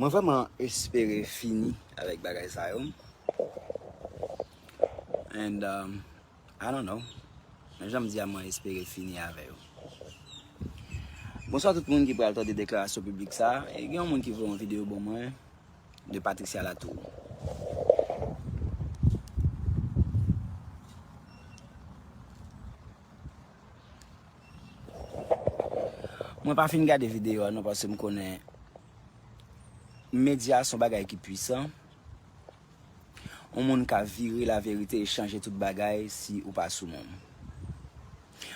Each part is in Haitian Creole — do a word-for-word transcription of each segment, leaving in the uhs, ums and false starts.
Mwen vrèman espere fini avèk bagay sa yo. And, um, I don't know. Men jan m di a, mwen espere fini avè yo. Bonswa tout moun ki pral tande deklarasyon piblik sa. E gen yon moun ki voye yon videyo ban mwen de Patricia Latour. Mwen pa fin gade videyo a non, paske m konnen medya se yon bagay ki pwisan. Yon moun ka vire laverite e chanje tout bagay si ou pa sou men w.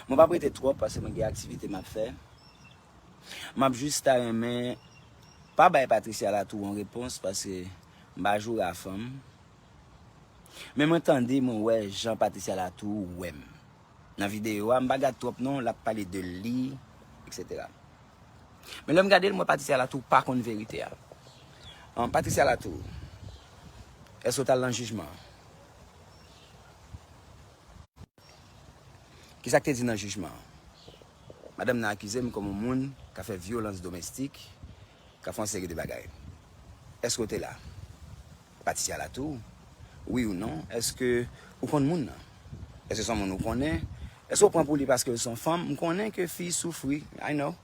Mwen p ap rete twòp paske mwen gen aktivite m ap fè. M ap jis ta renmen pa bay Patricia Latour yon repons paske m pa joure a fanm. Men mwen tande, mwen wè jan Patricia Latour wè m. Nan videyo a, m pa gad twòp non, l ap pale de li, etsetera. Men lè m gade l, m wè Patricia Latour pa konn verite a. An, Patricia Latour, èske w t al nan jijman an? Kisa k te di nan jijman an? Madanm nan akize m kòm yon moun k ap fè vyolans domestik, k ap fè yon seri de bagay. Èske w te la? Patricia Latour, wi ou non, èske ou konn moun nan? Èske se yon moun ou konnen? Èske w pran pou li paske l se yon fanm? M konnen ke fi soufri, I know.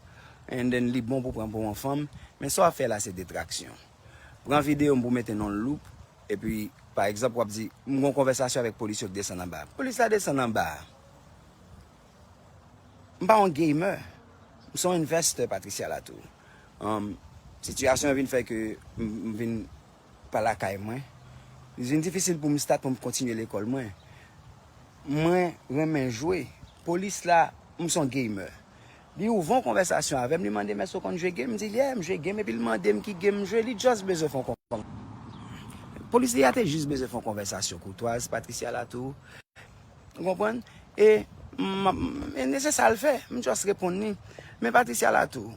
And then li bon pou pran pou yon fanm, men sa w ap fè la se detraksyon. Pran videyo m pou mete nan loup, epi, pa egzanp, w ap di, m gen yon konvèsasyon avèk polis yo k desann anba. Polis la desann anba. M pa yon gamer. M se yon investor, Patricia Latour. Um, sitiyasyon an vin fè ke m, m vin pa lakay mwen. Li vin difisil pou m start, pou m kontinye lekòl mwen. Mwen renmen jwe. Polis la, m se yon gamer. Li ouvè yon konvèsasyon avè m, li mande m èske w konn jwe game. M di l, yeah, m jwe game, epi l mande m ki game m jwe. Li just bezwen fè yon konvèsasyon. Polis li a te jis bezwen fè yon konvèsasyon koutwaz, Patricia Latour. Ou konprann? E, m, m, e se sa l fè. M just reponn li. Men Patricia Latour,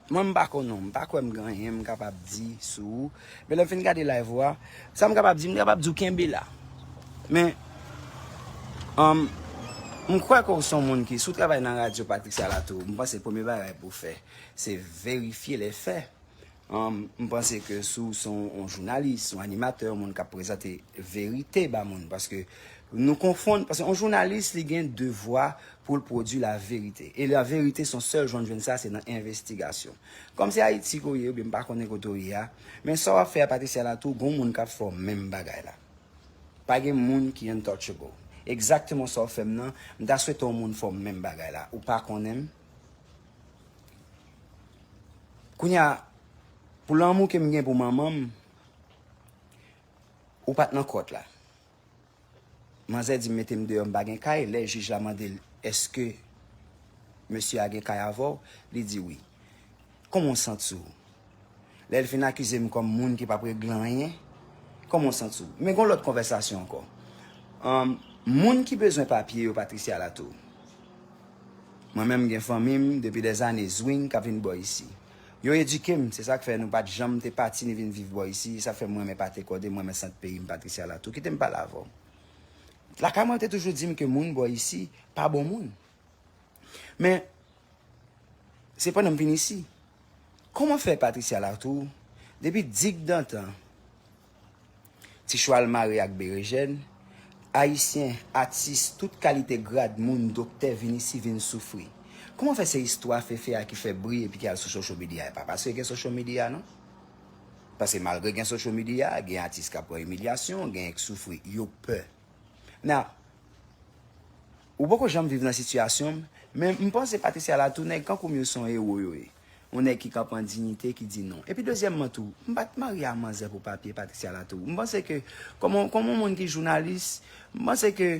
mwen m pa konn ou, m pa kwè m gen anyen m kapab di sou ou. Men lè m fin gade live ou a, sa m kapab di, m kapab di w kenbe la. Men, um, m kwè ke w se yon moun ki, si w travay nan radyo Patricia Latour, m panse premye bagay pou w fè, se verifye lè fè. Um, m panse ke si w se yon, yon jounalis, yon animatè, yon moun k ap prezante verite ba moun, paske nou konfonn, paske yon jounalis, li gen devwa pou l pwodui laverite. E laverite, se yon sèl jan w jwenn sa, se nan envestigasyon. Kòm se Ayiti ke w ye, oubyen m pa konnen kote w ye a, men sa w ap fè a, Patricia Latour, gon moun k ap fè w menm bagay la. Pa gen moun ki untouchable. Egzakteman sa w fè m nan, m ta swete yon moun fè w menm bagay la. Ou pa konnen m. Kounye a, pou lanmou ke m gen pou manman m, ou pa t nan kòt la. Manzè di m mete m deyò, m pa gen kay. Lè jij la mande l, èske mesye a gen kay avè w? Li di wi. Kòman w santi w? Lè l fin akize m kòm moun ki p ap regle anyen, kòman w santi w? Men gon lòt konvèsasyon ankò. Ann, moun ki bezwen papye yo, Patricia Latour. Mwen menm, m gen fanmi m depi dèzane, zwing, k ap vin bò isi. Yo edike m, se sa k fè nou pa t janm te pati ni vin viv bò isi, sa fè m renmen pate kòde, m renmen sant peyi m, Patricia Latour. Kite m pale avè w. Lakay mwen te toujou di m ke moun bò isi pa bon moun. Men, se pandan m vin isi. Kòman fè Patricia Latour, depi digdantan, Ti Chwal Mare ak Berejèn, Ayisyen, atis, tout kalite grad moun, doktè, vin isi, vin soufri? Kòman fè se istwa Fefe a ki fè bri epi ki al sou social media? E pa paske gen social media, non. Paske malgre gen social media, gen atis k ap pran imilyasyon, gen k soufri, yo pè. Now, ou poko janm viv nan sitiyasyon m, men m panse Patricia Latour, nèg kankou m yo se yon ewo yo ye. Yon nèg ki kanpe an diyite, ki di non. Epi dezyèmman tou, m pa t marye a manzè pou papye, Patricia Latour. M panse ke, kòm yon, kòm yon moun ki jounalis, m panse ke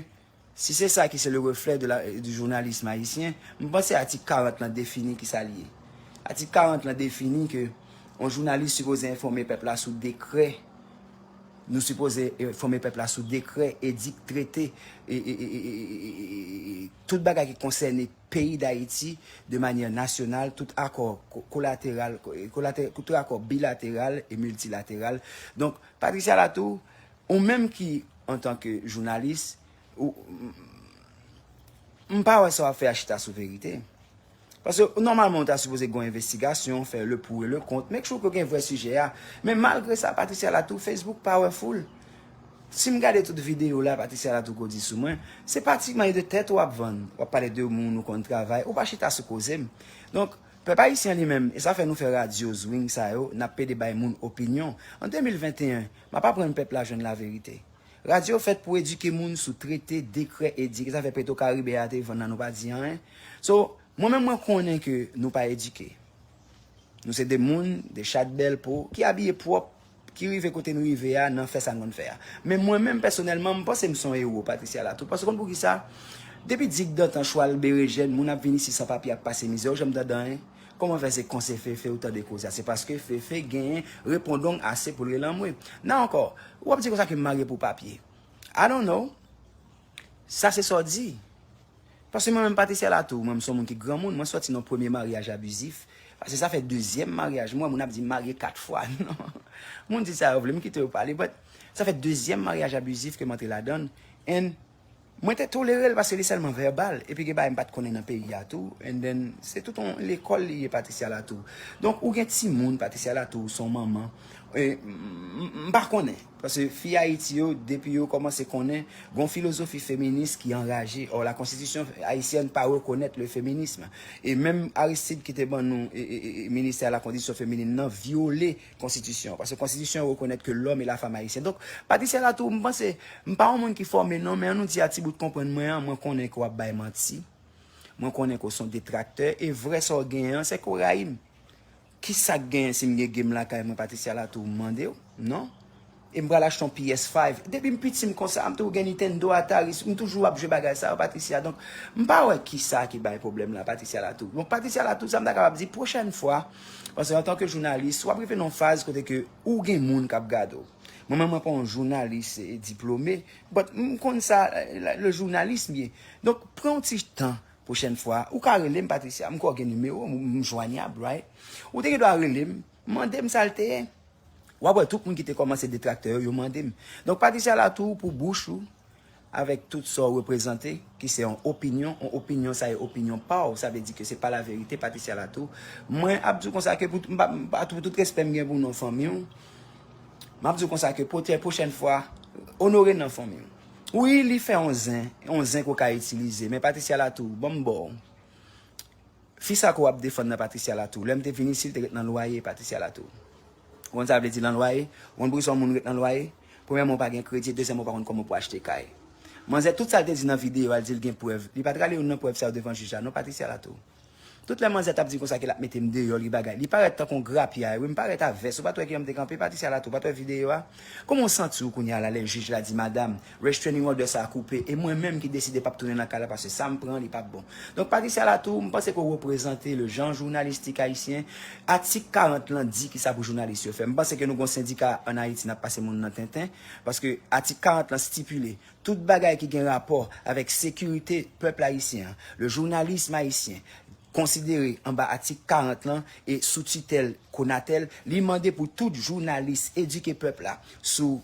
si se sa ki se le reflet de la, du journalisme haïtien, m panse atik karant lan defini ki sa l ye. Atik karant lan defini ke yon jounalis sipoze enfòme pèp la sou dekrè Nou sipoze, e, fòme pèp la sou dekrè, edik, trete, e, e, tout bagay ki konsène peyi Dayiti de manyè nasyonal, tout akò ko-, kolateral, ko-, e, kolate-, tout akò bilateral e miltilateral. Donk, Patricia Latour, ou menm ki, antanke jounalis, ou, M pa wè sa w ap fè a chita sou verite. Paske nòmalman ou ta sipoze gen yon envestigasyon, fè le pour et le contre, make sure ke w gen vrè sijè a. Men malgre sa, Patricia Latour, Facebook powerful. Si m gade tout videyo la Patricia Latour ko di sou mwen, se pratikman e de tèt w ap vann. W ap pale de moun ou konn travay, ou pa chita sou koze m. Donk, pèp ayisyen li menm, e sa fè nou fè radyo zwing sa yo, n ap pede bay moun opinyon. An de mil venteyen, m ap aprann pèp la jwenn laverite. Radyo fèt pou edike moun sou trete, dekrè, edik. E sa fè Petro Caribe a te vann nan nou pa di anyen. So, mwen menm mwen konnen ke nou pa edike. Nou se de moun, de chat bèl po, ki abiye pwòp, ki rive kote nou rive a nan fè sa n konn fè a. Men mwen menm pèsonèlman, m panse m se yon ewo, Patricia Latour. Paske konn poukisa? Depi digdantan, chwal, berejèn, moun ap vin isi san papye, ap pase mizè, ou janm tande anyen? Kòman fè se konse Fefe ou tande koze a? Se paske Fefe genyen repondong ase pou l rele anmwe. Nan ankò, w ap di konsa ke m marye pou papye. I don't know. Sa se sa w di. Paske mwen menm Patricia Latour, mwen m se yon moun ki granmoun, mwen sòti nan premye maryaj abizif. Paske sa fè dezyèm maryaj mwen, moun ap di m marye kat fwa. Non. Moun di sa yo vle, m kite yo pale, but sa fè dezyèm maryaj abizif ke m antre ladan l. And mwen te tolere l paske li sèlman vèbal. Epi gen bagay m pa t konnen nan peyi a tou. And then, se tout yon lekòl li ye, Patricia Latour. Donk, ou gen timoun, Patricia Latour, ou se yon manman. E, m, m, m pa konnen. Paske fi Ayiti yo, depi yo kòmanse konnen, gon filozofi feminis ki anraje. Or, la constitution haïtienne pa rekonèt le féminisme. E menm Aristide ki te ban nou e, e, e, e, ministè la kondisyon feminin nan vyole konstitisyon. Paske konstitisyon rekonèt ke l'homme et la femme haïtiens. Donk, Patricia Latour, m panse, m pa yon moun ki fòme non, men an nou di a ti bout konprann mwen an, mwen konnen ke w ap bay manti. Mwen konnen ke w se yon detraktè, e vrè sa w genyen an, se ke w rayi m. Kisa k genyen si m gen game lakay mwen, Patricia Latour, m mande w? Non. E m pral achte yon P S five. Depi m piti m konsa, m toujou gen Nintendo, Atari, m toujou ap jwe bagay sa yo, Patricia. Donk, m pa wè kisa ki bay pwoblèm la, Patricia Latour. Bon, Patricia Latour, sa m ta kapab di, pwochèn fwa, paske antanke jounalis, w ap rive nan yon faz kote ke ou gen moun k ap gade w. Mwen menm, mwen pa yon jounalis e, diplome, but m konn sa, eh, le journalisme ye. Donk, pran yon ti tan, pwochèn fwa, ou ka rele m, Patricia, m kwè w gen nimewo m, m jwanyab, right? Ou te gen dwa rele m, mande m sa l te ye. W ap wè tout moun ki te kòmanse detraktè yo, yo mande m. Donk, Patricia Latour, pou bouch ou, avèk tout sa w reprezante, ki se yon opinyon, yon opinyon, sa e opinyon pa w, sa vle di ke se pa laverite, Patricia Latour. Mwen ap di w konsa ke pou, m pa, m pa, pou tout respè m gen pou non fanmi w, m ap di w konsa ke potè pwochèn fwa, onore non fanmi w. Wi, li fè yon zen, yon zen ke w ka itilize, men Patricia Latour, ban m ba w. Fi sa ke w ap defann nan, Patricia Latour, lè m te vin isi, l te ret nan lwaye, Patricia Latour. Ou konn sa vle di nan lwaye? Ou konn poukisa yon moun ret nan lwaye? Premyèman, ou pa gen kredi, e dezyèmman, ou pa konn kòman pou achte kay. Manzè, tout sa l te di nan videyo a, l di l gen prèv. Li pa t rale youn nan prèv sa yo devan jij la, non, Patricia Latour. Tout lè manzè t ap di konsa ke l ap mete m deyò, li bagay. Li parèt tankou yon grapyay, wi, m parèt a vès. Ou pa t wè kijan m te kanpe, Patricia Latour, ou pa t wè videyo a? Kòman w santi w kounye a la, lè jij la di, madam, restraining order sa a koupe, e mwen menm ki deside p ap tounen nan kay la, paske sa m pran, li p ap bon. Donk, Patricia Latour, m panse ke w reprezante le genre journalistique haïtien. Atik karant lan di kisa pou jounalis yo fè. M panse ke nou gon sendika ann Ayiti, n ap pase moun nan tenten, paske atik karant lan stipile tout bagay ki gen rapò avèk sekirite pèp ayisyen an, le journalisme haïtien, konsidere anba atik karant lan e sou titèl Konatel, li mande pou tout jounalis edike pèp la sou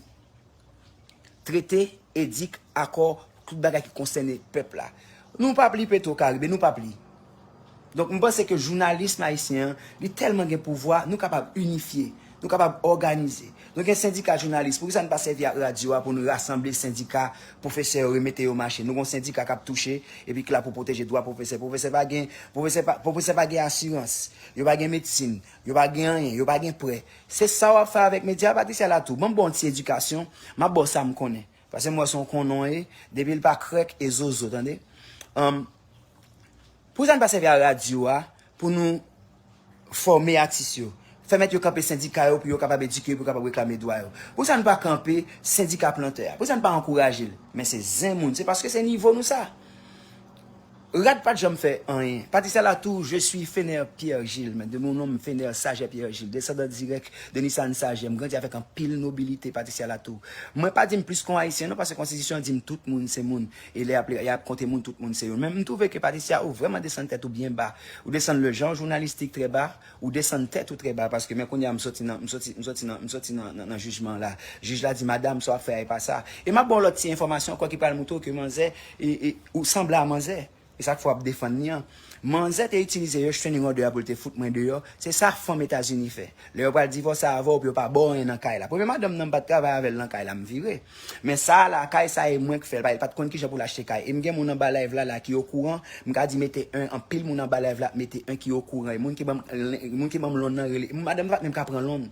trete, edik, akò, tout bagay ki konsène pèp la. Nou p ap li Petro Caribe, nou p ap li. Donk, m panse ke jounalis ayisyen an, li tèlman gen pouvwa, nou kapab inifye, nou kapab òganize. Nou gen sendika jounalis, poukisa n pa sèvi ak radyo a pou n rasanble sendika pwofesè yo, remete yo mache? Nou gen yon sendika k ap touche, epi ki la pou pwoteje dwa pwofesè. Pwofesè pa gen, pwofesè pa, pwofesè pa gen asirans, yo pa gen medsin, yo pa gen anyen, yo pa gen prè. Se sa w ap fè avèk medya, Patricia Latour. Ban m ba w yon ti edikasyon, m ap ba w sa m konnen. Paske m wè se yon konnen w ye, depi l pa krèk e zozo, tande. Ann, poukisa n pa sèvi a radyo a pou nou fòme atis yo? Pèmèt yo kanpe sendika yo pou yo kapab edike yo, pou yo kapab reklame dwa yo. Poukisa n pa kanpe sendika plantè a? Poukisa n pa ankouraje l? Men se zen moun, se paske se nivo nou sa. Rad pa t janm fè anyen. Patricia Latour, je suis Fener Pierre Gilles, men de mon nom Fener Sager Pierre Gilles, desandan dirèk de Nissan Sager. M grandi avèk anpil nobilite, Patricia Latour. Mwen pa di m plis ke yon ayisyen non, paske konstitisyon an di m tout moun se moun. E lè y ap, y ap konte moun, tout moun se youn. Men m twouve ke Patricia, ou vrèman desann tèt ou byen ba. Ou desann le genre journalistique très bas, ou desann tèt ou trè ba, paske men kounye a m soti nan, m soti, m soti nan, m soti nan, nan, nan jijman la. Jij la di, madam, sa w ap fè a e pa sa. E m ap ba w lòt ti enfòmasyon ankò ki pral montre w ke manzè, e, e, ou sanble a manzè. Sa k fè w ap defann li an. Manzè te itilize Restraining Order a pou l te fout mwen deyò. Se sa fanm Etazini fè. Lè yo pral divòse avè w, pou yo pa ba w anyen nan kay la. Premye madanm nan, m pa t travay avè l nan kay la, m vire. Men sa a la, kay sa e mwen k fè l. Paske l pa t konn kijan pou l achte kay. E m gen moun anba live la, la ki okouran. M ka di mete en, anpil moun anba live la ap mete en ki okouran. E moun ki ban m, moun ki ban m lonn nan rele. Madanm pa t menm ka pran lonn.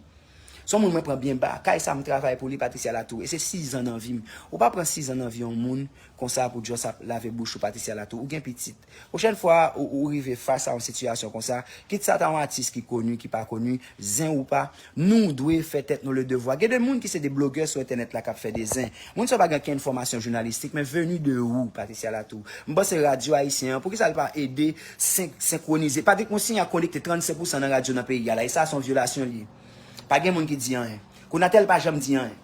Se yon moun mwen pran byen ba. Kay sa m travay pou li, Patricia Latour. E se sizan nan vi m. Ou pa pran sizan nan vi yon moun konsa pou just ap lave bouch ou, Patricia Latour. Ou gen pitit. Pwochèn fwa ou, ou rive fas a yon sitiyasyon konsa, kit sa ta yon atis ki koni, ki pa koni, zen ou pa, nou dwe fè tèt nou le devwa. Gen de moun ki se de blogè sou entènèt la k ap fè de zen. Moun sa yo pa gen okenn fòmasyon jounalistik, men venu de où, Patricia Latour? M panse radyo ayisyen an, poukisa l pa ede sen-, senkwonize? Patrick Moussignac konekte trannsenk pousan nan radyo nan peyi a la, e sa se yon vyolasyon li ye. Pa gen moun ki di anyen. Konatel pa janm di anyen.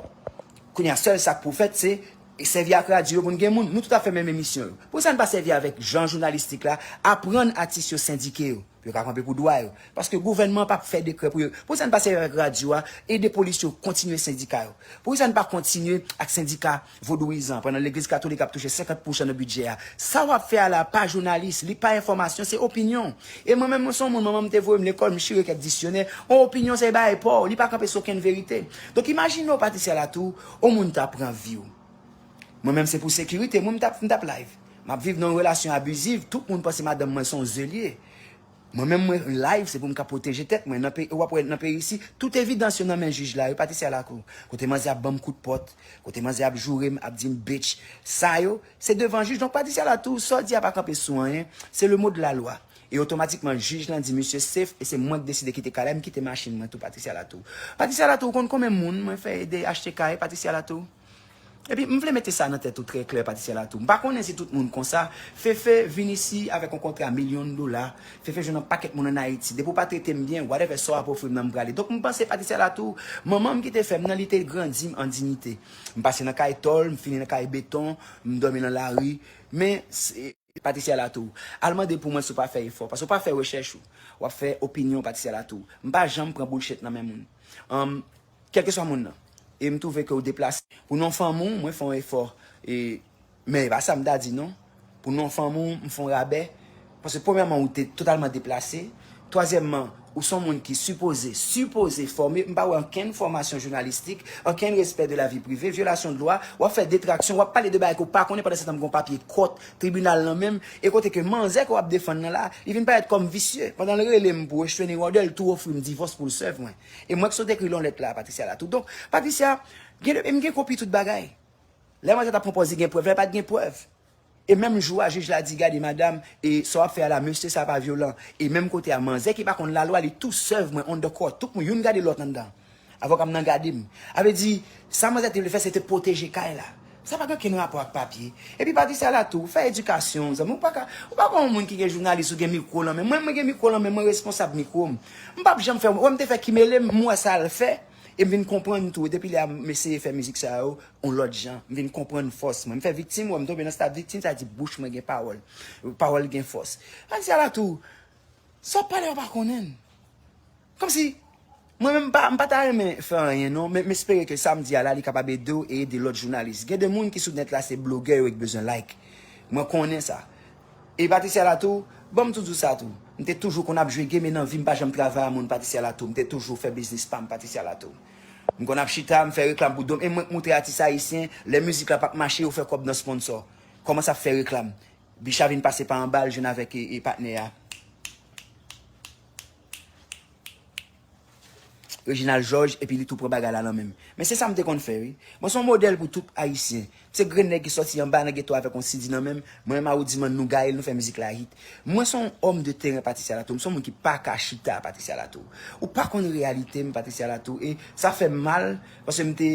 Kounye a, sèl sa k pou fèt, se sèvi ak radyo yo pou n gen moun. Nou tout ap fè menm emisyon yo. Poukisa n pa sèvi avèk jan jounalistik la, aprann atis yo sendike yo, pou yo ka kanpe pou dwa yo? Paske gouvènman an p ap fè dekrè pou yo. Poukisa n pa sèvi avèk radyo a, ede polis yo kontinye sendika yo? Poukisa n pa kontinye ak sendika vodouyizan, pandan legliz katolik ap touche senkant pousan nan bidjè a? Sa w ap fè a la pa jounalis, li pa enfòmasyon, se opinyon. E mwen menm, mwen se yon moun, manman m te voye m lekòl, m chire kèk disyonè. On opinyon se bagay pa w, li pa kanpe sou okenn verite. Donk imajine w, Patricia Latour, on moun ta pran vi w. Mwen menm se pou sekirite mwen, m t ap, m t ap live. M ap viv nan yon relasyon abiziv, tout moun panse madanm mwen se yon ze li ye. Mwen menm mwen live, se pou m ka pwoteje tèt mwen. Nan peyi, w ap wè nan peyi isi, tout evidans yo nan men jij la, yo, Patricia Latour. Kote manzè ap ban m kout pòt, kote manzè ap joure m, ap di m bitch. Sa yo, se devan jij. Donk Patricia Latour, sa w di a pa kanpe sou anyen, se le mot de la loi. E otomatikman, jij lan di misye safe, e se mwen k deside kite kay la, e m kite machin mwen tou, Patricia Latour. Patricia Latour, ou konn konbyen moun mwen fè ede achte kay, Patricia Latour? Epi, m vle mete sa nan tèt ou trè klè, Patricia Latour. M pa konnen si tout moun konsa. Fefe vin isi avèk yon kontra milyon dola. Fefe jwenn yon pakèt moun ann Ayiti. Depi w pa trete m byen, whatever sa w ap ofri m nan, m prale. Donk, m panse Patricia Latour, manman m ki te fè m nan, li te grandi m an diyite. M pase nan kay tòl, m fini nan kay beton, m dòmi nan lari. Men, se, Patricia Latour, al mande pou mwen si w pa fè efò. Paske w pa fè rechèch ou. W ap fè opinyon, Patricia Latour. M pa janm pran bullshit nan men moun. Ann, kèlkeswa moun nan. E m twouve ke w deplase. Pou non fanm ou, mwen fè yon efò. E, men e pa sa m ta di non. Pou non fanm ou, m fè yon rabè. Paske premyèman, ou te totalman deplase. Twazyèmman, ou se yon moun ki sipoze, sipoze fòme. M pa wè ankenn fòmasyon jounalistik, ankenn respè de lavi prive, vyolasyon de lwa, w ap fè detraksyon, w ap pale de bagay ke w pa konnen, pandan se tan m gen yon papye kòt tribinal nan men m, e kote ke manzè ke w ap defann nan la, li vin parèt kòm visye. Pandan l rele m pou restraining order, l tou ofri m divòs pou l sèv mwen. E mwen ki sot ekri l yon lèt la, Patricia Latour. Donk, Patricia, gen de, e m gen kopi tout bagay. Lè manzè t ap pran pòz li gen prèv, lè pa t gen prèv. E menm jou a, jij la di, gade madanm, e sa w ap fè a la, mesye sa pa vyolan. E menm kote a, manzè ki pa konn lalwa, li tou sèv mwen on the court. Tout moun, youn gade lòt anndan. Avoka m nan gade m. A vle di, sa manzè te vle fè, se te pwoteje kay la. Sa pa gen okenn rapò ak papye. Epi Patricia Latour, fè edikasyon, zanmi. Ou pa ka, ou pa ka yon moun ki gen jounalis, ou gen mikwo lan men. Mwen, mwen gen mikwo lan men, mwen responsab mikwo m. M p ap janm fè, wè m te fè ki mele m, m wè sa l fè. E m vin konprann tou, depi lè a m eseye fè mizik sa yo, yon lòt jan. M vin konprann fòs mwen. M fè viktim, wè m tonbe nan stad viktim, sa di bouch mwen gen pawòl. Pawòl gen fòs. Patricia Latour, sa w ap pale a w pa konnen l. Kòmsi, mwen menm m pa, m pa ta renmen fè anyen non, men m espere ke sa m di a la, li kapab ede w e ede lòt jounalis. Gen de moun ki sou nèt la, se blogè yo ki bezwen like. Mwen konnen sa. E Patricia Latour, ban m tou di w sa tou. M te toujou konn ap jwe game e nan vi m pa janm travay a moun, Patricia Latour. M te toujou fè biznis pa m, Patricia Latour. M konn ap chita, m fè reklam pou do m. E mwen k moutre atis ayisyen, lè mizik la p ap mache, yo fè kòb nan sponsor. Kòmanse ap fè reklam. Bicha vin pase pa anba, l jwenn avèk e, e patnè a. Reginald Georges, epi li tou pran bagay la nan men m. Men se sa m te konn fè, wi. Mwen se yon modèl pou tout ayisyen. Se grenn nèg ki sòti anba nan geto avèk yon C D nan men m. Mwen menm a Roody Man, nou gaye l, nou fè mizik la hit. Mwen se yon homme de terrain, Patricia Latour. M se yon moun ki pa ka chita, Patricia Latour. Ou pa konn reyalite m, Patricia Latour. E sa fè m mal, paske m te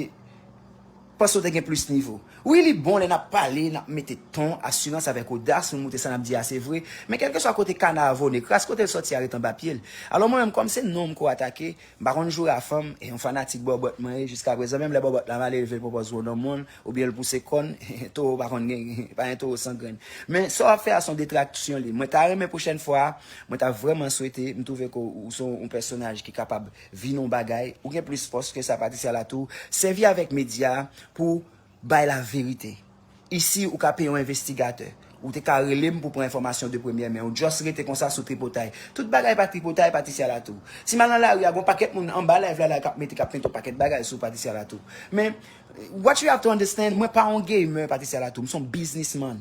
panse w te gen plis nivo. Wi, li bon lè n ap pale, n ap mete ton, asirans avèk odas, nou moutre sa n ap di a se vre. Men kèlkeswa kote kana a vonnen, kras kote l sòti a ret anba pye l. Alò mwen menm, kòm se nonm ke w atake, m pa konn joure a fanm, e yon fanatik Bòbòt mwen ye jiskaprezan, menm lè Bòbòt la mal elve, l pran pòz wononmon l, oubyen l pouse kòn, towo pa konn gen, pa gen towo san grenn. Men sa w ap fè a se yon detraksyon li. Mwen ta renmen pwochèn fwa, mwen ta vrèman swete, m twouve ke w se yon pèsonaj ki kapab vin yon bagay, ou gen plis fòs ke sa, Patricia Latour, sèvi avèk medya pou bay laverite. Isi, ou ka peye yon envestigatè. Ou te ka rele m pou pran enfòmasyon de premyè men. Ou just rete konsa sou tripotay. Tout bagay pa tripotay, Patricia Latour. Si m al nan lari a, gon pakèt moun anba live la, la k ap mete, k ap mete yon pakèt bagay sou Patricia Latour. Men, what you have to understand, mwen pa yon gamer, Patricia Latour. M se yon businessman.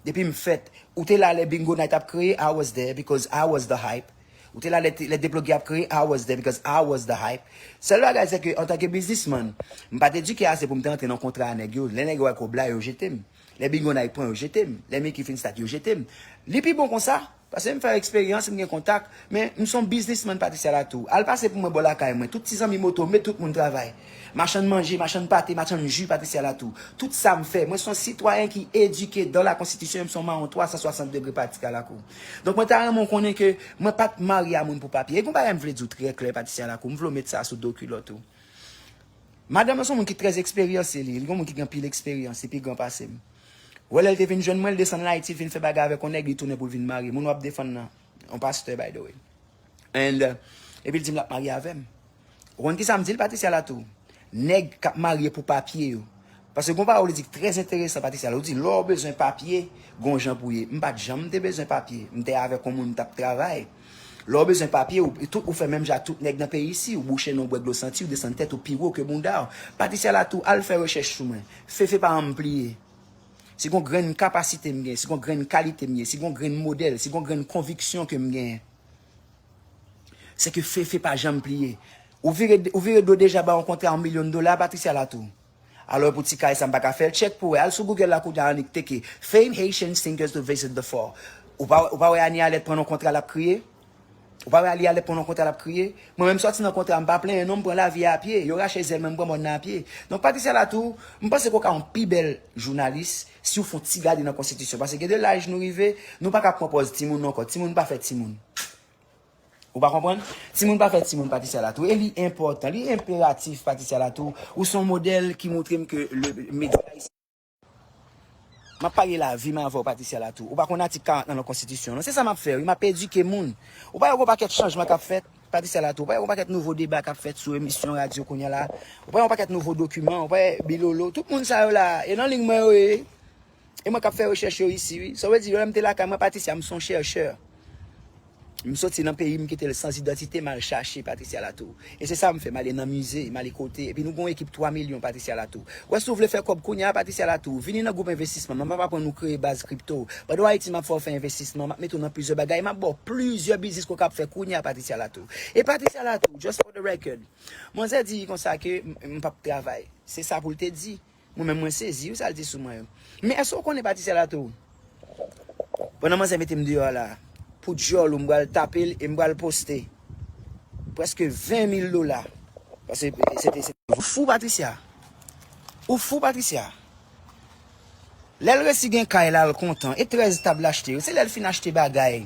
Depi m fèt, ou te la lè Bingo Night ap kreye, I was there because I was the hype. Ou te la lè, lè Deploge ap kreye, I was there because I was the hype. Sèl bagay, se ke antanke biznismann, m pa t edike ase pou m te antre nan kontra a nèg yo. Lè nèg yo wè kòb la, yo jete m. Lè Bingo Night pran, yo jete m. Lè Mickey fin stat, yo jete m. Li pi bon konsa, paske m fè eksperyans, m gen kontak, men m se yon biznismann, Patricia Latour. Al pase pou mwen bò lakay mwen. Tout ti zanmi moto, met tout moun travay. Machann manje, machann pate, machann ji, Patricia Latour. Tout sa m fè. Mwen se yon sitwayen ki edike dans la constitution, m se yon mawon twa san swasant degre, Patricia Latour. Donk, mwen ta renmen w konnen ke mwen pa t marye a moun pou papye. E gon bagay m vle di w trè klè, Patricia Latour. M vle w met sa sou do kilòt ou. Madanm nan se yon moun ki trè eksperyanse, li. Li yon moun ki gen anpil eksperyans, li pi gran pase m. Ou wè lè l te vin jwenn mwen, l desann Ayiti, l vin fè bagay avèk yon nèg, li tounen pou l vin marye. Moun w ap defann nan, yon pastè, by the way. And, uh, epi l di m l ap marye avè m. Ou konn ki sa m di l, Patricia Latour? Nèg k ap marye pou papye yo. Paske gon pawòl ou di ki trè enteresan, Patricia Latour. Ou di, lè w bezwen papye, gon jan pou ye. M pa t janm te bezwen papye. M te avèk yon moun m t ap travay. Lè w bezwen papye, ou, tout, ou fè menm jan ak tout nèg nan peyi isi, ou bouche non, w bwè dlo santi, ou desann tèt ou pi wo ke bounda w. Patricia Latour, al fè rechèch sou mwen. Fefe pa anpli ye. Si gon grenn kapasite m gen, si gon grenn kalite m ye, si gon grenn modèl, si gon grenn konviksyon ke m genyen, se ke Fefe pa janm pliye. Ou vire, ou vire do deja ba yon kontra yon milyon dola, Patricia Latour. Alò pou ti kay sa m pa ka fè l, tchèk pou wè. Al sou Google la kounye a, annik teke Fame Haitian Singers to Visit the Fall. Ou pa, ou pa wè Anie Alerte pran yon kontra, l ap kriye? Ou pa wè Anie Alerte pran yon kontra, l ap kriye? Mwen menm sòti nan kontra, m pa plenyen non, m pran lavi a pye. Yo rache zèl mwen, m pran mòn nan a pye. Donk Patricia Latour, m panse ke w ka yon pi bèl jounalis si w fè yon ti gade nan konstitisyon. Paske gen de laj nou rive, nou pa ka pran pòz timoun ankò. Timoun pa fè timoun. Ou pa konprann? Timoun pa fè timoun, Patricia Latour. E li enpòtan, li enperatif, Patricia Latour. Ou se yon modèl ki montre m ke le medya ayisyen. M ap parye lavi m avè w, Patricia Latour. Ou pa konn atik karant nan nan konstitisyon, non? Se sa m ap fè, wi. M ap edike moun. Ou pa wè gon pakèt chanjman k ap fèt, Patricia Latour? Ou pa wè gon pakèt nouvo deba k ap fèt sou emisyon radyo kounye a la? Ou pa wè yon pakèt nouvo dokiman? Ou pa wè Bilolo? Tout moun sa yo la, e nan liy mwen yo ye. E mwen k ap fè rechèch yo isi, wi. Sa vle di, lè m te lakay mwen, Patricia, m se yon chèchè. M soti nan peyi m, kite l san idantite, m al chache Patricia Latour. E se sa m fè, m ale nan mize, m ale kote. Epi nou gen yon ekip twa milyon, Patricia Latour. Ou wè, si w vle fè kòb kounye a, Patricia Latour, vini nan gwoup envestisman. Mwen p ap aprann ou kreye baz kripto. Pandan w Ayiti, m ap fè w fè envestisman, m ap mete w nan plizyè bagay, m ap ba w plizyè biznis ke w kab fè kounye a, Patricia Latour. E Patricia Latour, just for the record, manzè di konsa ke m, m p ap travay. Se sa pou l te di. Mwen menm mwen sezi wi sa l di sou mwen yo. Men èske w konnen Patricia Latour? Pandan manzè mete m deyò a la, pou dyòl ou m pral tape l e m pral poste prèske ven mil dola. Paske se te, se te. Ou fou Patricia. Ou fou Patricia. Lè l resi gen kay la l kontan. E trèz tab l achte yo. Se lè l fin achte bagay.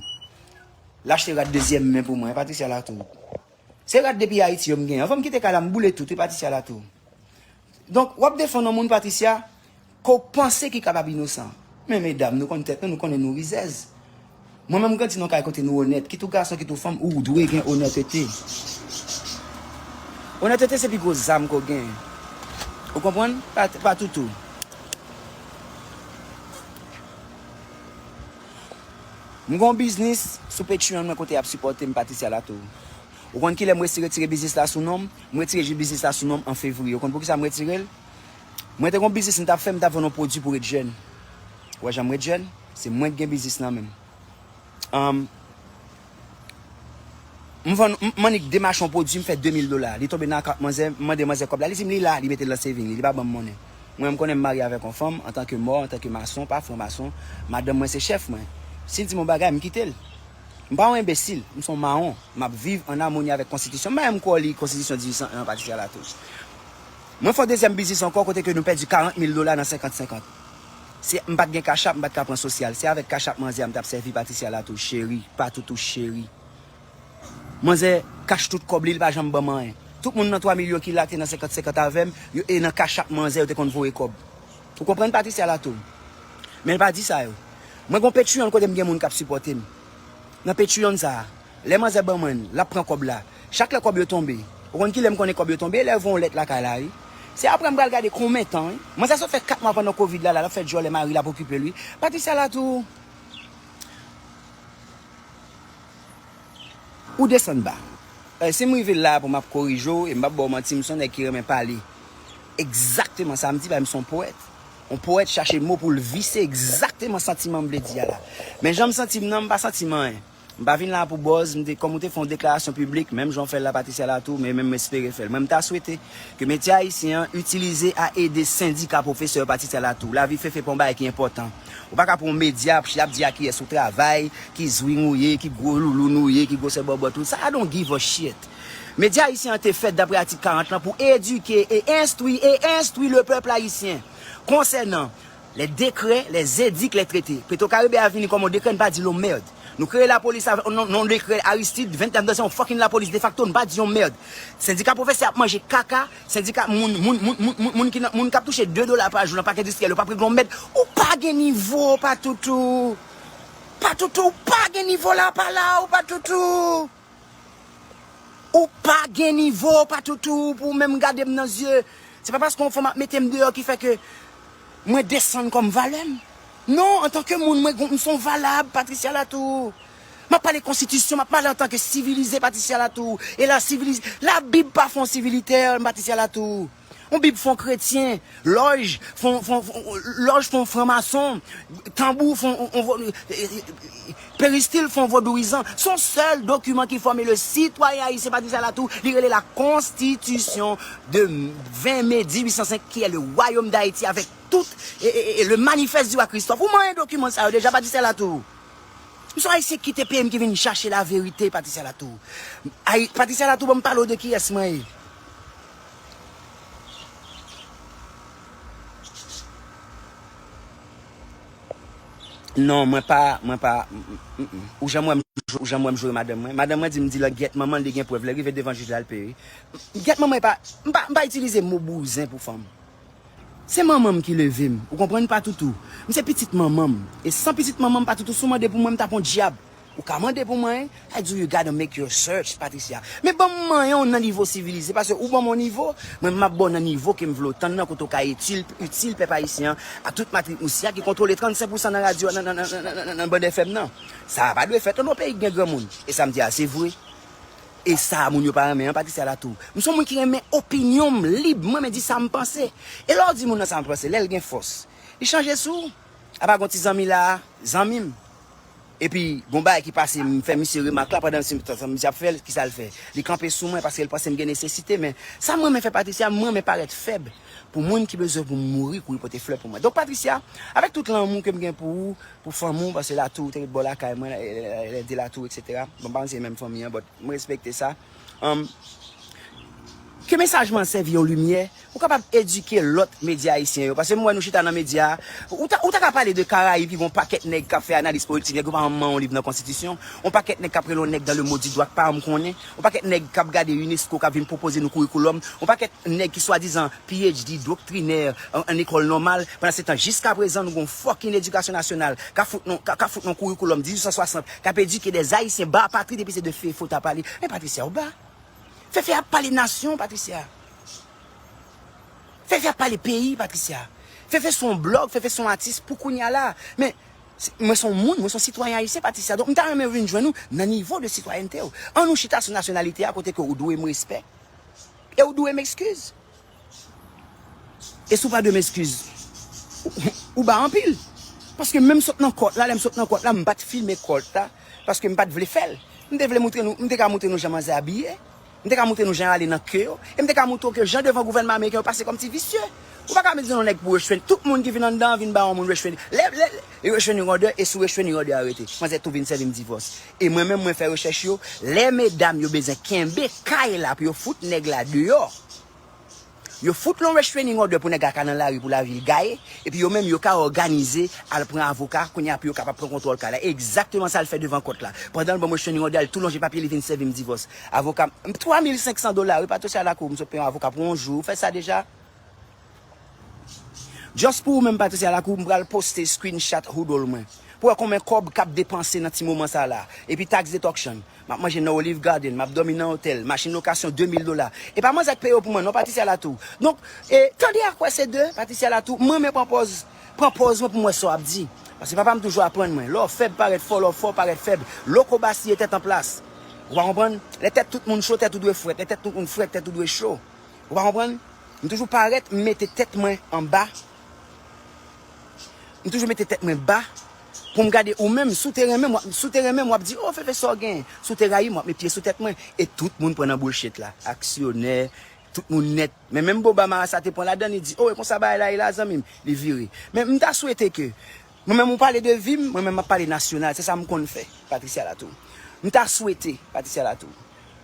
L achte rad dezyèm men pou mwen, Patricia Latour. Se rad depi Ayiti yo m genyen. Anvan m kite kay la, m boule tout, wi, Patricia Latour. Donk, w ap defann yon moun, Patricia, ke w panse ki kapab inosan. Men medam, nou konn tèt nou, nou konnen nou rizèz. Mwen menm, m grandi nan kay kote nou onèt. Kit ou gason, kit ou fanm, ou dwe gen onètete. Onètete se pi gwo zam ke w genyen. Ou konprann? Pa, pa toutou. M gen yon biznis sou Patreon mwen kote y ap sipòte m, Patricia Latour. Ou konn kilè m resi retire biznis la sou non m? M retire biznis la sou non m an fevriye. Ou konn poukisa m retire l? Mwen te gen yon biznis m t ap fè, m t ap vann yon pwodui pou ret jèn. Ou wè jan m ret jèn? Se mwen ki gen biznis nan men m. Anm, m vann, m, m annik demache yon pwodui, m fè de mil dola. Li tonbe nan akant manzè, m mande manzè kòb la. Li di m li la, li mete l nan saving li, li pa ban m monnen. Mwen, m konnen m marye avèk yon fanm, antanke mò, antanke mason, pa franmason, madanm mwen se chèf mwen. Si l di m yon bagay, m kite l. M pa yon enbesil, m se yon mawon. M ap viv an amoni avèk konstitisyon. M pa janm kwè w li konstitisyon dizuit san en an, Patricia Latour. Mwen fè yon dezyèm biznis ankò kote ke nou pèdi karant mil dola nan senkant senkant. Se, m pa t gen Cash App, m pa t ka pran sosyal. Se avèk Cash App manzè a m t ap sèvi Patricia Latour, cheri, pa toutou cheri. Manzè cash tout kòb li, li pa janm ban m anyen. Tout moun nan twa milyon ki la te nan senkant senkant avè m, yo, e nan Cash App manzè yo te konn voye kòb. Ou konprann Patricia Latour? Men l pa di sa yo. Mwen gon Patreon kote m gen moun k ap sipòte m. Nan Patreon sa a, lè manzè ban mwen l, l ap pran kòb la. Chak lè kòb yo tonbe, ou konn kilè m konnen kòb yo tonbe? Lè yo voye yon lèt lakay la, wi. Se apre m pral gade konbyen tan, wi. Manzè sot fè kat mwa pandan kovid la, la, l ap fè djòlè mari l ap okipe l, wi. Patricia Latour, ou desann ba. E, si m rive la pou m ap korije w, e m p ap ba w manti, m se yon nèg ki renmen pale. Egzakteman sa m di, paske m se yon powèt. Yon powèt chache mo pou l vise egzakteman santiman m vle di a la. Men jan m santi m nan, m pa santi m anyen. M pa vin la pou buzz, m te, kòm ou te fè yon deklarasyon piblik, menm jan w fè l la Patricia Latour, men menm m espere fè l. Mwen, m ta swete ke medya ayisyen an itilize a ede sendika pwofesè Patricia Latour. Lavi Fefe pa yon bagay ki enpòtan. Ou pa ka pran yon medya, ap, ap di a kiyès ou travay, ki zwing ou ye, ki gwo louloun ou ye, ki gwosè bòbòt ou. Sa, I don't give a shit. Medya ayisyen an te fèt dapre atik karant lan pou edike e enstwi, e enstwi le pèp ayisyen konsènan les décrets, les édicts, les traités. Petro Caribe a vini kòm yon dekrè, n pa di l yon mèd. Nou kreye lapolis avèk yon, yon dekrè Aristide, vennkat, se yon fucking lapolis defakto, n pa di yon mèd. Sendika pwofesè ap manje kaka, sendika moun, moun, moun, moun, moun, moun ki nan, moun k ap touche de dola pa jou nan pak endistriyèl, yo p ap regle yon mèd. Ou pa gen nivo, Patoutou. Patoutou, ou pa gen nivo la, pa la, ou Patoutou. Ou pa gen nivo, Patoutou, pou w menm gade m nan zye. Se pa paske yon fanm ap mete m deyò ki fè ke mwen desann kòm valè m. Non, antanke moun, mwen gon, m se yon valab, Patricia Latour. M ap pale konstitisyon, m ap pale antanke sivilize, Patricia Latour. E la sivilize, Labib pa fè yon sivilitè, Patricia Latour. Yon Bib fè yon kretyen, lòj fè yon, fè yon, fè yon, lòj fè yon franmason, tanbou fè yon, yon, yon, peristil fè yon vodouyizan. Se yon sèl dokiman ki fòme le sitwayen ayisyen, Patricia Latour, li rele la Constitution de vingt mai dix-huit cent cinq, qui est le Royaume d'Haïti avec tout, et, et, et le Manifeste du Roi Christophe. Ou manyen dokiman sa yo deja, Patricia Latour. M se yon ayisyen ki kite peyi m ki vin chache laverite, Patricia Latour. Ay, Patricia Latour, ban m pale w de kiyès mwen ye. Non, mwen pa, mwen pa, mm, mm, mm, mm. Ou janm wè m, ou janm wè m joure madanm mwen. Madanm mwen di m, di l an gyèt manman l, li gen prèv. Lè rive devan jij la, l peye. Gyèt manman e pa, m pa, m pa itilize mo bouzen pou fanm. Se manman m ki leve m, ou konprann, Patoutou? M se pitit manman m. E san pitit manman m, Patoutou, si w mande pou mwen, m t ap yon dyab. Ou ka mande pou mwen, I do, you gotta make your search, Patricia. Men ban m manyen w nan nivo sivilize, paske ou ban m yon nivo, mwen m ap ba w nan nivo ke m vle w tann nan, kote w ka itil, itil pèp ayisyen an, a tout matris Mousia ki kontwole trannsenk pousan nan radyo, nan, nan, nan Band F M nan. Sa a pa dwe fèt nan yon peyi ki gen granmoun. E sa m di a, se vre. E sa moun yo pa renmen an, Patricia Latour. M se yon moun ki renmen opinyon m lib, mwen menm di sa m panse. E lè w di moun nan sa m panse, lè l gen fòs, li chanje sou ou. Apa gon ti zanmi la a, zanmi m. Epi, gon bagay ki pase, m fè misye remak la, pandan misye, misye ap fè l, kisa l fè? Li kanpe sou mwen paske l panse m gen nesesite, men sa m renmen fè Patricia, m renmen parèt fèb pou moun ki bezwen pou m mouri, kouri pote flè pou mwen. Donk, Patricia, avèk tout lanmou ke m gen pou ou, pou fanmi w, paske Latour te ret bò lakay mwen, lè, lè, lè de Latour, et cetera. Bon, m pa konn si se menm fanmi an, but mwen respekte sa. Um, ke mesaj mwen sèvi yon limyè, ou kapab edike lòt medya ayisyen yo. Paske m wè nou chita nan medya, ou ta, ou ta ka pale de Karayib, ki gon pakèt nèg k ap fè analiz politik, nèg yo pa janm manyen yon liv nan konstitisyon, yon pakèt nèg k ap rele yon nèg dans le maudit doit, k pa janm konnen, yon pakèt nèg k ap gade UNESCO, k ap vin pwopoze nou kourikoulòm, yon pakèt nèg ki swadizan P H D, doktrinè an, an lekòl nòmal. Pandan se tan, jiskaprezan, nou gon fucking edikasyon nasyonal k ap fout nou, k ap, k ap fout nou kourikoulòm dizuit san swasant, k ap edike des Ayisyen ba patri depi se de Fefe w ta pale. Men Patricia, ou ba. Fefe ap pale nasyon, Patricia. Fefe ap pale peyi, Patricia. Fefe se yon blòg, Fefe se yon atis pou kounye a la. Men, se, mwen se yon moun, mwen se yon sitwayen ayisyen, Patricia. Donk, m ta renmen vin jwenn ou nan nivo de sitwayènte w. Ann nou chita sou nasyonalite a kote ke ou dwe m respè. E ou dwe m ekskiz. E si w pa dwe m ekskiz, ou, ou ba anpil. Paske menm sot nan kòt la, lè m sot nan kòt la, m pa t filme kòt la, paske m pa t vle fè l. M te vle moutre nou, m te ka moutre nou jan manzè abiye. M te ka moutre nou jan y ale nan ke yo. E m te ka moutre w ke jan devan gouvènman ameriken yo pase kòm ti visye. Ou pa ka vin di yon nèg pou restraining. Tout moun ki vin anndan an vin ba yon moun restraining. Lè, lè, lè restraining order, e sou restraining order a rete. Manzè tou vin sèvi m divòs. E mwen menm, mwen fè rechèch yo. Lè medam yo bezwen kenbe kay la pou yo fout nèg la deyò, yo fout l yon restraining order pou nèg la ka nan lari pou lavi l gaye, epi yo menm yo ka òganize al pran avoka, kounye a pou yo kapab pran kontwòl kay la. E egzakteman sa l fè devan kòt la. Pandan l ban m restraining order, l tou lonje papye, li vin sèvi m divòs. Avoka m, twa mil senk san dola, wi, Patricia Lacour, m sot peye yon avoka pou yon jou. Ou fè sa deja? Just pou ou menm, Patricia Lacour, m pral poste screenshot hoodoo mwen. Pou wè konbyen kòb k ap depanse nan ti moman sa la. Epi tax deduction. M ap manje nan Olive Garden, m ap dòmi nan otèl, machin lokasyon de mil dola. E pa manzè k peye yo pou mwen, non, Patricia Latour. Donk, e, tande ak wè se de, Patricia Latour, m renmen pran pòz, pran pòz mwen pou m wè sa w ap di. Paske papa m toujou aprann mwen, lè w fèb parèt fò, lè w fò parèt fèb. Loko basiye tèt an plas. Ou pa konprann? Lè tèt tout moun cho, tèt ou dwe frèt. Lè tèt tout moun frèt, tèt ou dwe cho. Ou pa konprann? M toujou parèt, m mete tèt mwen anba. M toujou mete tèt mwen ba pou m gade ou menm. Si w te renmen m, w ap, si w te renmen m, w ap di, "O, Fefe, sa w gen?" Si w te rayi m, w ap met pye sou tèt mwen. E tout moun pran nan bullshit la. Aksyonè, tout moun nèt. Men menm boba marasa te pran ladann, li di, "O, e konsa bagay la ye la, zanmi m." Li vire. Men m ta swete ke, mwen menm ou pale de vi m, mwen menm m ap pale nasyonal. Se sa m konn fè, Patricia Latour. M ta swete, Patricia Latour,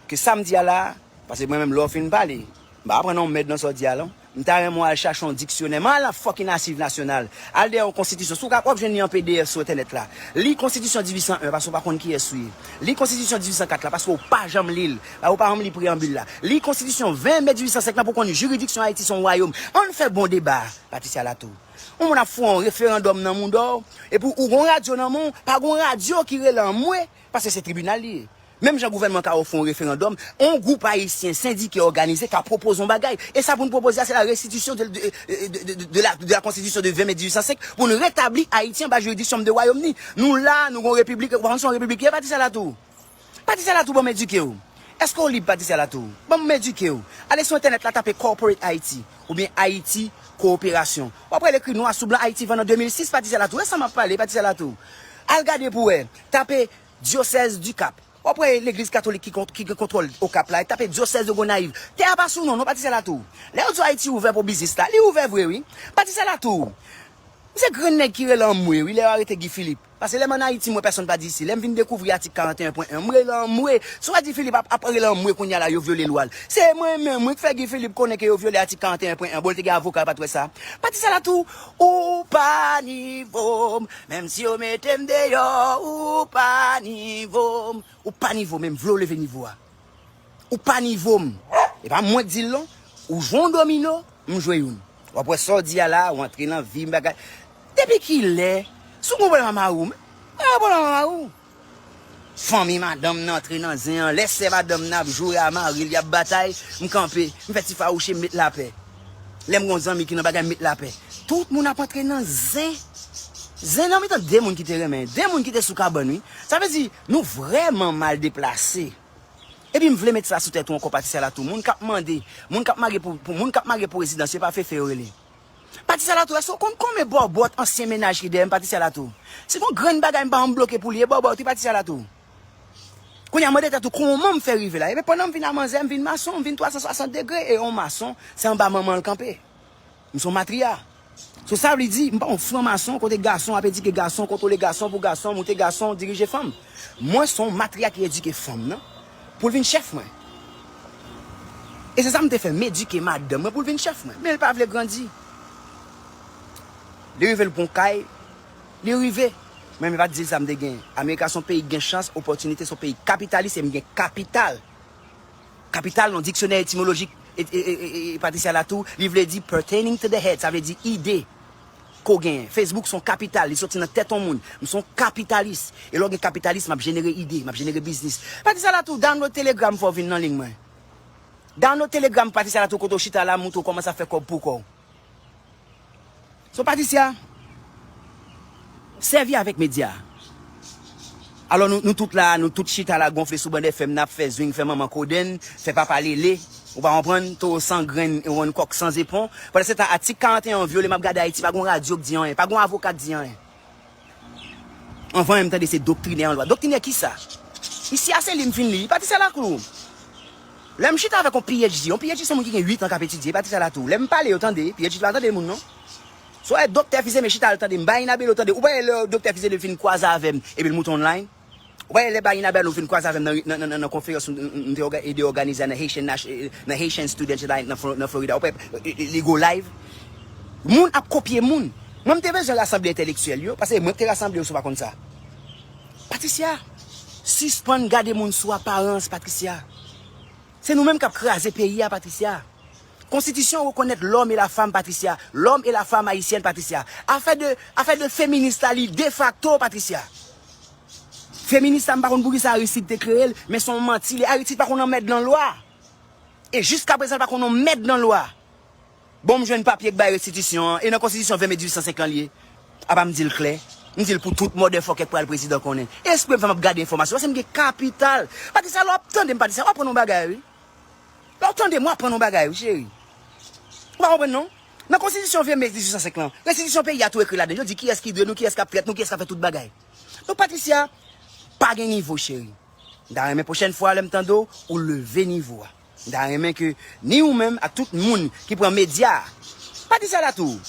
ke sa m di a la, paske mwen menm lè w fin pale, m pa aprann yon mèd nan sa w di a non. M ta renmen w al chache yon diksyonè. Men al nan fucking achiv nasyonal. Al dèyè yon konstitisyon. Si w ka, w ap jwenn li an P D F sou entènèt la. Li konstitisyon dizuit san en paske w pa konn kiyès ou ye. Li konstitisyon dizuit san kat la paske w pa janm li l. Ou pa janm li preyanbil la. Li konstitisyon ven me dizuit san senk lan pou w konn jiridiksyon Ayiti se yon wayòm. Ann fè bon deba, Patricia Latour. Yon moun ap fè yon referandòm nan mouda w, epi ou gon radyo nan men w, pa gon radyo ki rele anmwe, paske se tribinal li ye. Menm jan gouvènman ka ofri yon referandòm, yon gwoup ayisyen sendike òganize ka pwopoze yon bagay. E sa pou n pwopoze a, se la restitisyon de, de, de, de, de la, de la konstitisyon de ven me dizuit san senk pou n retabli Ayiti anba jiridiksyon de wayòm ni. Nou la, nou gon repiblik, ou pa konn se yon repiblik ye, Patricia Latour. Patricia Latour, ban m edike w. Èske w lib, Patricia Latour? Ban m edike w. Ale sou entènèt la, tape Corporate Haiti oubyen Ayiti Kooperasyon. W ap wè l ekri nwa sou blan Ayiti vann an de mil sis, Patricia Latour. E sa m ap pale, Patricia Latour. Al gade pou wè. Tape Diocèse du Cap. W ap wè legliz katolik ki, kont, ki gen kontwòl Okap la, e tape Diocèse de Gonayiv. Tè a pa sou non, non, Patricia Latour. Lè yo di w Ayiti ouvè pou biznis la, li ouvè vre, wi. Patricia Latour, m se grenn nèg ki rele anmwe, wi, lè yo arete Guy Philippe. Paske lè m ann Ayiti, m wè pèsonn pa di isi. Lè m vin dekouvri atik karant e en pwen en, m rele anmwe. Si w wè Guy Philippe ap, ap rele anmwe kounye a la, yo vyole lwa l. Se mwen menm, wi, k fè Guy Philippe konnen ke yo vyole atik karant e en pwen en. Bon, l te gen avoka, l pa t wè sa. Patricia Latour, ou pa nivo m. Menm si yo mete m deyò, ou pa nivo m. Ou pa nivo m, menm vle w leve nivo a. Ou pa nivo m. E pa mwen k di l non. Ou jwe yon domino, m jwe youn. W ap wè sa w di a la, ou antre nan vi m bagay. Depi kilè? Si w gon pwoblèm ak mari w, men, pa gen pwoblèm ak mari w. Fanmi madanm nan antre nan zen an. Lè sè madanm nan ap joure a mari l, y ap batay, m kanpe, m fè ti fawouche, m met lapè. Lè m gon zanmi ki nan bagay, m met lapè. Tout moun ap antre nan zen. Zen nan mitan de moun ki te renmen, de moun ki te sou kabann, wi. Sa vle di, nou vrèman mal deplase. Epi m vle met sa sou tèt ou ankò, Patricia Latour. Moun k ap mande, moun k ap mare pou, pou, moun k ap mare pou rezidans, se pa Fefe yo rele. Patricia Latour, èske w konn konbyen bòbòt ansyen mennaj ki dèyè m, Patricia Latour? Si gon grenn bagay m pa janm bloke pou li, e bòbòt wi, Patricia Latour. Kounye a, mande tèt ou, kòman m fè rive la? Ebyen, pandan m vin a manzè, m vin mason, m vin twa san swasant degre, e yon mason, se anba manman l kanpe. M se yon matriya. So, sa vle di, m pa yon franmason kote gason ap edike gason, kontwole gason pou gason, moute gason, dirije fanm. Mwen se yon matriya ki edike fanm nan pou l vin chèf mwen. E se sa m te fè, m edike madanm mwen pou l vin chèf mwen. Men l pa vle grandi. Li rive l pran kay, li rive. Men m pa t di l sa m te gen. Amerika se yon peyi ki gen chans, opòtinite, se yon peyi kapitalis e m gen kapital. Kapital nan diksyonè etimolojik e, e, e, e, e Patricia Latour, li vle di pertaining to the head, sa vle di ide ke w genyen. Facebook se yon kapital, li soti nan tèt yon moun. M se yon kapitalis. E lè w gen kapitalis, m ap jenere ide, m ap jenere biznis. Patricia Latour, download Telegram fò w vin nan liy mwen. Download Telegram Patricia Latour kote w chita la, m montre w kòman sa fè kòb pou kò w. So, Patricia, sèvi avèk medya. Alò, nou, nou tout la, nou tout chita la, gonfle sou Band F M, n ap fè zwing, fè manman kodenn, fè papa lele, ou pa konprann, towo san grenn, e wonn kòk san zepon. Pandan se tan, atik karant e en an vyole, m ap gade Ayiti, pa gon radyo k di anyen, pa gon avoka k di anyen. Anvan menm tande se doktrinè an lwa. Doktrinè kisa? Isi a se li m fin li. Patricia Latour. Lè m chita avèk yon P H D, yon P H D se yon moun ki gen uit an k ap etidye, Patricia Latour. Lè m pale yo tande, P H D pa tande moun non. So, e doktè Fils-Aimé chita al tande m, Bayin Abelo tande. Ou pa wè lè doktè Fils-Aimé fin kwaze avè m, epi l moute online? Ou pa wè lè Bayin Abelo fin kwaze avè m nan, nan, nan, nan, nan konferans m, m, m te òga-, ede òganize a nan Haitian Nat-, nan Haitian Students Unite nan Flo-, nan Florida? Ou pa wè, li, li go live? Moun ap kopye moun. Mwen, m te bezwen rasanble entèlektyèl yo, paske mwen k te rasanble yo, si w pa konn sa. Patricia, sispann gade moun sou aparans, Patricia. Se nou menm k ap kraze peyi a, Patricia. Konstitisyon rekonèt lòm e lafam, Patricia. Lòm e lafam ayisyèn, Patricia. Afè de, afè de feminis la, li defakto, Patricia. Feminis la, m pa konn poukisa Aristide te kreye l, men se yon manti li. Aristide pa konn yon mèd nan lwa. E jiska prezan, l pa konn yon mèd nan lwa. Bon, m jwenn papye k bay restitisyon an, e nan konstitisyon ven me dizuit san senk lan li ye. Apa m di l klè? M di l pou tout motherfucker k pral prezidan konnen. Espre m fè m ap gade enfòmasyon, paske m gen kapital. Patricia, lè w ap tande m, Patricia, w aprann yon bagay, wi. Lè w tande m, w aprann yon bagay, wi, cheri. Ou pa konprann, non? Nan konstitisyon ven me dizuit san senk lan, restitisyon peyi a tou ekri ladan. Yo di kiyès ki dwe nou, kiyès k ap trèt nou, kiyès k ap fè tout bagay. Donk, Patricia, pa gen nivo, cheri. M ta renmen pwochèn fwa lè m tande w, ou leve nivo a. M ta renmen ke ni ou menm ak tout moun ki pran medya a. Patricia Latour,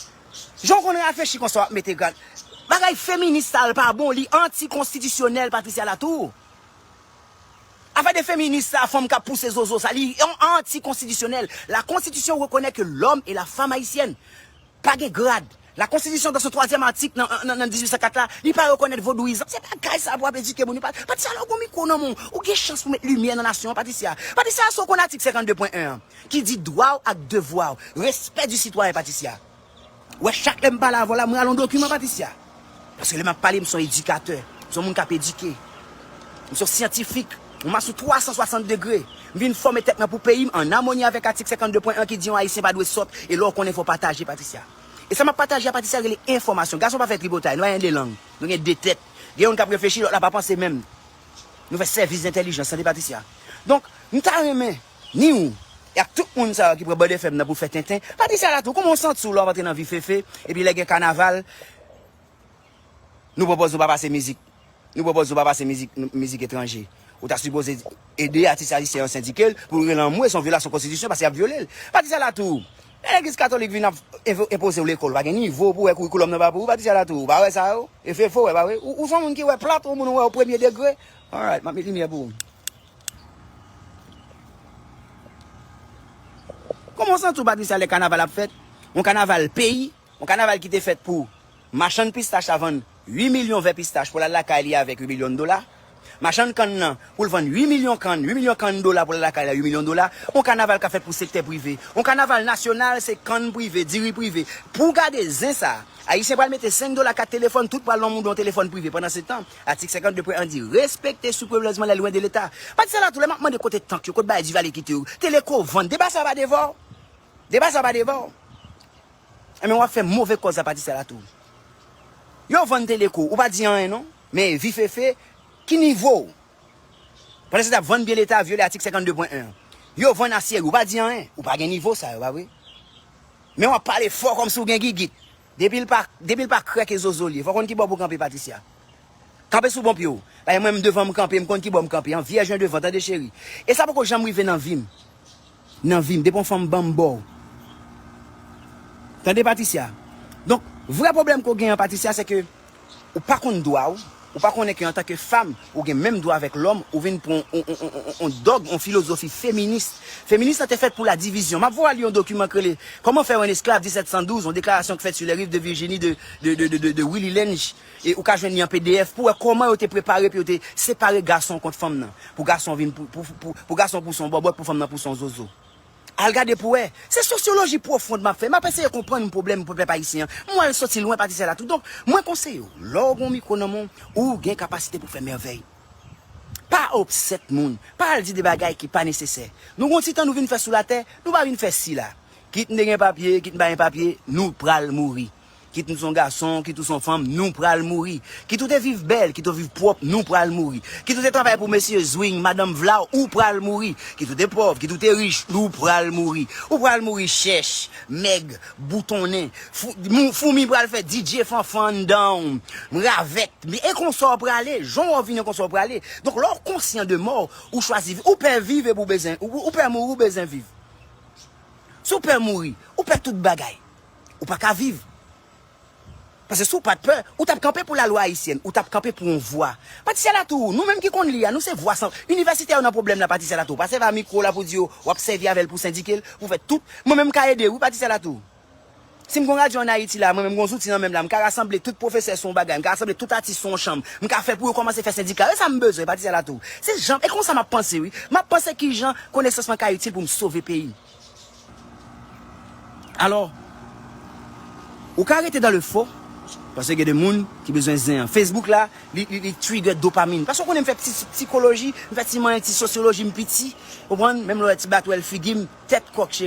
jan w konn reflechi konsa w ap mete grad. Bagay feminis sa l pa bon, li antikonstitisyonèl, Patricia Latour. Afè de feminis sa, fanm k ap pouse zozo sa, li an- antikonstitisyonèl. La Constitution reconnaît que l'homme et la femme haïtienne pa gen grad. La Constitution, dans son troisième article, nan, nan, nan dizuit san kat la, li pa rekonèt vodouyizan. Se bagay sa pou ap edike moun. Li pa, Patricia, lè w gon mikwo nan men w, ou gen chans pou met limyè nan nasyon an, Patricia. Patricia, èske w konn atik senkannde pwen en an, ki di dwa w ak devwa w, respè di sitwayen, Patricia. Ou wè, chak lè m pale avè w la, mwen al yon dokiman, Patricia. Paske lè m ap pale, m se yon edikatè. M se yon moun k ap edike. M se yon syantifik. Yon masou twa san swasant degre. M vin fòme tèt mwen pou peyi m, an amoni avèk atik senkannde pwen en ki di yon Ayisyen pa dwe sòt. E lè w konnen, fò w pataje, Patricia. E sa m ap pataje a, Patricia, rele enfòmasyon. Gason pa fè tripotay, nou pa gen de lang. Nou gen de tèt. Gen youn k ap reflechi, lòt la pa panse menm. Nou fè sèvis entèlijans, tande, Patricia. Donk, m ta renmen, ni ou, e ak tout moun sa yo ki pran Band F M nan pou fè tenten. Patricia Latour, kòman w santi w lè w ap antre nan vi Fefe, epi lè gen kanaval, nou pwopòz nou pa pase mizik. Nou pwopòz nou pa pase mizik, mizik etranje. Ou ta sipoze ede atis ayisyen an sendike l pou l rele anmwe, se yon vyolasyon konstitisyon paske y ap vyole l. Patricia Latour, lè legliz katolik vin ap envo- enpoze w lekòl, ou pa gen nivo pou w wè kourikoulòm nan pa pou ou, Patricia Latour, ou pa wè sa yo? E Fefe w wè, pa vre? Ou, ou se yon moun ki wè plat, ou moun wè o premye degre. Alright, m ap met limyè pou ou. Kòman w santi w, Patricia, lè kanaval ap fèt? Yon kanaval peyi, yon kanaval ki te fèt pou machann pistach la vann uit milyon vè pistach pou l al lakay li avèk uit milyon dola. Machann kann nan, pou l vann uit milyon kann, uit milyon kann dola pou l al lakay li a uit milyon dola. Yon kanaval k ap fèt pou sektè prive. Yon kanaval nasyonal, se kann prive, diri prive. Pou w gade zen sa, Ayisyen pral mete senk dola kat telefòn, tout pral nan moun yon telefòn prive. Pandan se tan, atik senkannde pwen en di, respecter scrupuleusement les lois de l'État. Patricia Latour, lè m ap mande kote tank yo, kote bagay Duvalier kite yo, Teleco vann, deba sa pa devan w. Deba sa pa devan w. Enben, w ap fè move kòz la, Patricia Latour. Yo vann Teleco, ou pa di anyen non. Men vi Fefe, ki nivo w? Pandan se t ap vann byen Leta, vyole atik senkannde pwen en an. Yo vann Asyeri, ou pa di anyen. Ou pa gen nivo sa yo, pa vre? Men w ap pale fò kòmsi w gen gigit. Depi l pa, depi l pa krèk e zozo l ye. Fò w konn ki bò pou w kanpe, Patricia. Kanpe sou bon pye w. Paske mwen menm devan m kanpe, m konn ki bò m kanpe. An vyèj mwen devan, tande cheri. E sa poko janm rive nan vi m. Nan vi m. Depi yon fanm ban m bò w. Tande, Patricia. Donk, vrè pwoblèm ke w gen an, Patricia, se ke ou pa konn dwa w, ou pa konnen ke antanke fanm, ou gen menm dwa avèk lòm, ou vin pran yon, yon, yon, yon, yon, yon dòg, yon filozofi feminis. Feminis lan te fèt pou la divizyon. M ap voye w al li yon dokiman k rele Comment faire un esclave dix-sept cent douze, yon deklarasyon k fèt sur les rives de Virginie de, de, de, de, de, de Willy Lynch. E ou ka jwenn li an P D F pou w wè kòman yo te prepare pou yo te separe gason kont fanm nan. Pou gason vin, pou, pou, pou, pou gason pouse yon bòbòt, pou fanm nan pouse yon zozo. Al gade pou wè. Se sosyoloji pwofon m ap fè. M ap eseye konprann pwoblèm pèp ayisyen an. Mwen al soti lwen, Patricia Latour. Donk, mwen konseye w, lè w gen yon mikwo nan men w, ou gen kapasite pou fè mèvèy. Pa upset moun. Pa al di de bagay ki pa nesesè. Nou gen yon ti tan nou vin fè sou latè, nou pa vin fè sila. Kit m te gen papye, kit m pa gen papye, nou pral mouri. Kit ou se yon gason, kit ou se yon fanm, nou pral mouri. Kit ou te viv bèl, kit ou viv pwòp, nou pral mouri. Kit ou te travay pou mesye Zwing, madanm Vla, ou pral mouri. Kit ou te pòv, kit ou te rich, nou pral mouri. Ou pral mouri chèch, mèg, boutonnen. Fou- mou- Foumi pral fè D J fanfan anndan w. Ravèt. Men e konsa w prale, jan w vini konsa w prale. Donk lè w konsyan de mò, ou chwazi viv. Ou pè viv epi w bezwen, ou, ou pè mouri, ou bezwen viv. Si w pè mouri, ou pè tout bagay. Ou pa ka viv. Paske si w pa t pè, ou t ap kanpe pou lalwa ayisyèn, ou t ap kanpe pou yon vwa. Patricia Latour, nou menm ki konn li a, nou se vwa san. Inivèsitè yo nan pwoblèm la, Patricia Latour. Pa sèvi a mikwo la pou di yo, w ap sèvi avè l pou sendike l, pou fè tout. Mwen menm m ka ede, wi, Patricia Latour. Si m gon radyo ann Ayiti la, mwen menm m gon zouti nan men m la, m ka rasanble tout pwofesè sou yon bagay, m ka rasanble tout atis sou yon chanm, m ka fè pou yo kòmanse fè sendika. E sa m bezwen, Patricia Latour. Se jan, e konsa m ap panse, wi. M ap panse kijan konesans mwen ka itil pou m sove peyi m. Alò, ou ka rete dans le faux, paske gen de moun ki bezwen zen an. Facebook la, li, li, li trigger dopamin. Paske w konnen m fè ti sikoloji, m fè ti manyen, ti sosyoloji, m piti. Ou konprann? Menm lè w wè ti bat, w wè l figi m, tèt kòk cheri.